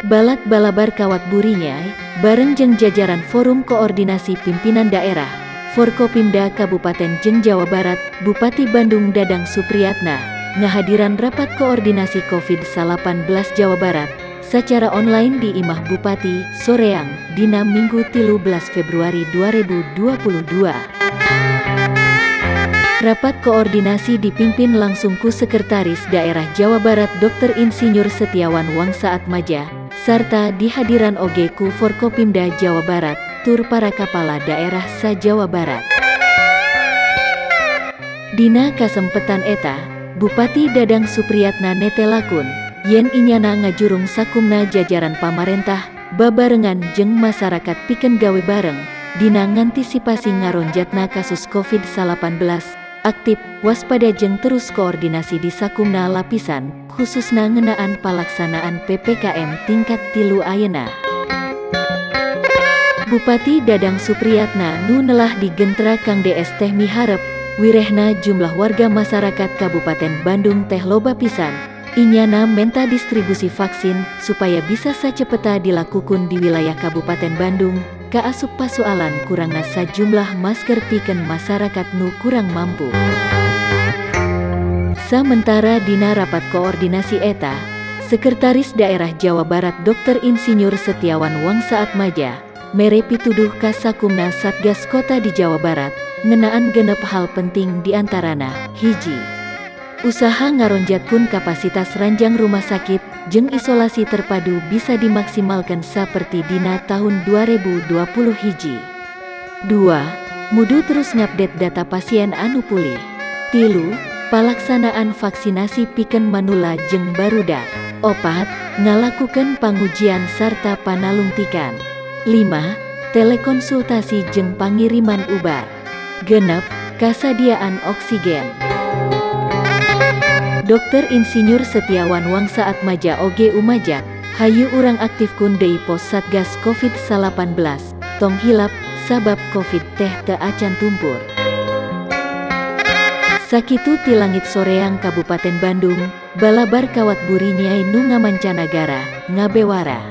Balad Balabar Kawat Burinyai, bareng jeung jajaran Forum Koordinasi Pimpinan Daerah, Forkopimda Kabupaten jeung Jawa Barat, Bupati Bandung Dadang Supriyatna, ngahadiran rapat koordinasi COVID-19 Jawa Barat, secara online di Imah Bupati, Soreang, dina Minggu 13 Februari 2022. Rapat koordinasi dipimpin langsung ku Sekretaris Daerah Jawa Barat Dr. Insinyur Setiawan Wangsaatmaja, sarta dihadiran oge ku Forkopimda Jawa Barat, tur para kepala daerah sa-Jawa Barat. Dina kasempetan eta, Bupati Dadang Supriyatna netelakeun, yen inyana ngajurung sakumna jajaran pamarentah, babarengan jeung masyarakat pikeun gawe bareng, dina ngantisipasi ngaronjatna kasus COVID-19, aktif, waspada jeung terus koordinasi di sakumna lapisan, khususna ngeunaan palaksanaan PPKM tingkat 3 ayeuna. Bupati Dadang Supriyatna nu nelah di gentra Kang DS teh miharep, wirehna jumlah warga masyarakat Kabupaten Bandung teh loba pisan, inyana menta distribusi vaksin supaya bisa sacepeta dilakukan di wilayah Kabupaten Bandung, kaasup pasualan kurangna sajumlah masker pikeun masyarakat nu kurang mampu. Samentara dina rapat koordinasi eta, Sekretaris Daerah Jawa Barat Dr. Insinyur Setiawan Wangsaatmaja, mere pituduh ka sakumna Satgas Kota di Jawa Barat, ngeunaan 6 hal penting diantarana, 1. Usaha ngaronjatkeun kapasitas ranjang rumah sakit, jeung isolasi terpadu bisa dimaksimalkan seperti dina tahun 2020 hiji. 2. Mudu terus ngupdate data pasien anu pulih. 3. Palaksanaan vaksinasi pikeun manula jeung barudak. 4. Ngalakukeun pangujian sarta panalungtikan. 5. Telekonsultasi jeung pangiriman ubar. 6. Kasadiaan oksigen. Dr. Insinyur Setiawan Wangsaatmaja oge umajak, hayu urang aktifkeun deui pos Satgas COVID-19, tong hilap, sabab COVID teh teu acan tumpur. Sakitu ti langit Soreang Kabupaten Bandung, Balabar Kawat Burinyai nu ngamancanagara, ngabewara.